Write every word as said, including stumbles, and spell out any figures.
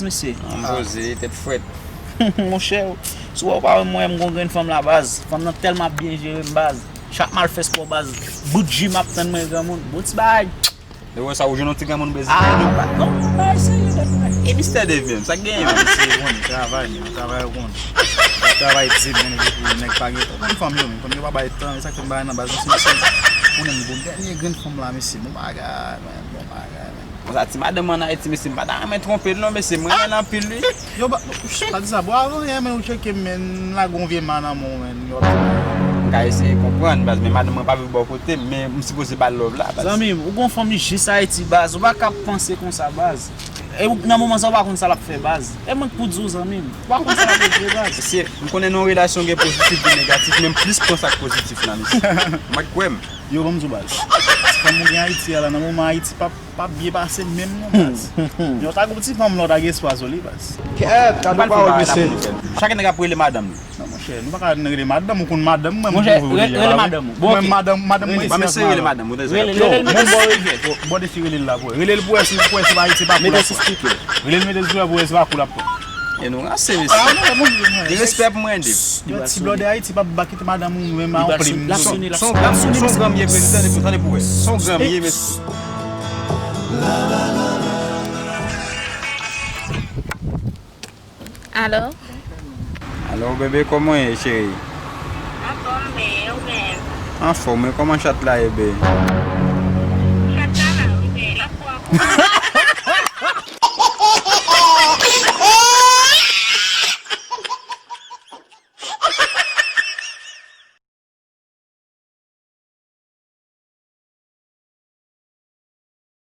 Mesye. An poze, tèt frèt. Monchè, si w pa wè mwen, m gon grenn fanm la, baz. Fanm nan tèlman ap byen jere m, baz. Chak m al fè spò, baz, bout ji m ap tann mwen, granmoun. Bout ti bagay. Lè w wè sa, ou jwenn yon ti granmoun bezwen. Ah, non, bagay serye, tèt frèt. E mistè Dave menm, sa k genyen menm? Mesye, ou konnen, travay, men, travay, ou konnen. Travay di, men, epi nèg pa gen tan. Ou konn fanm yo, men, fanm yo pa bay tan, e sa k fè m bagay nan baz, mesye, mesye. Ou konnen, m gon dènye grenn fanm la, mesye, bon bagay, men, bon bagay, men. Konsa, ti madanm an Ayiti, mesye, m pa ta renmen twonpe l, non, mesye, m renmen l anpil, wi. Yo, ba, pa di sa, bò, avan yè, men, ou tcheke m, men, m lage yon vye ma nan men w, men, yo ap di. M ka eseye konprann, baz, men madanm mwen pa viv bò kote m, men m sipoze ba l love la, baz. Zanmi m, ou gon fanm li jis Ayiti, baz, ou pa ka panse konsa, baz. E ou, nan moman sa, ou pa konn sa l ap fè, baz. E mwen k pou di w, zanmi m, ou pa konn sa l ap regle, baz. Mesye, m konnen nan yon relasyon gen pozitif, gen negatif, men m plis pran sa k pozitif la, mesye. M pa t kwè m. Yo, ban m di w, baz. Ti fanm ou gen Ayiti a la, nan moman Ayiti p ap, p ap byen pase menm non, baz. Yo ta gon ti fanm la, w ta gen espwa sou li, baz. Kèt, gade yon pawòl, mesye. Chak nèg ap rele madanm li. Non, monchè, nou pa ka rele madanm, ou konn madanm mwen, monchè, rele madanm ou. Bon, mwen, madanm, madanm mwen, mesye, rele madanm ou. Rele, rele, bon, bon, defi rele l la pou wè. Rele l pou wè si, pou wè si pa Ayiti pa kou l ap pran. Rele l mete sou wè pou wè si pa kou l ap pran. E nou ranse, mesye. Gen respè pou mwen, Dave. Ti blòdè Ayiti p ap ba kite madanm ou menm a yon plim. Son granm, son granm ye, mesye, tande pou, tande pou wè. Son granm ye, mesye. Alo? Alo, bebe, kòman w ye, cheri? Anfòm, men, ou menm? Anfòm, men kòman chat la ye, be? Chat la la, wi, men l ap pran kou.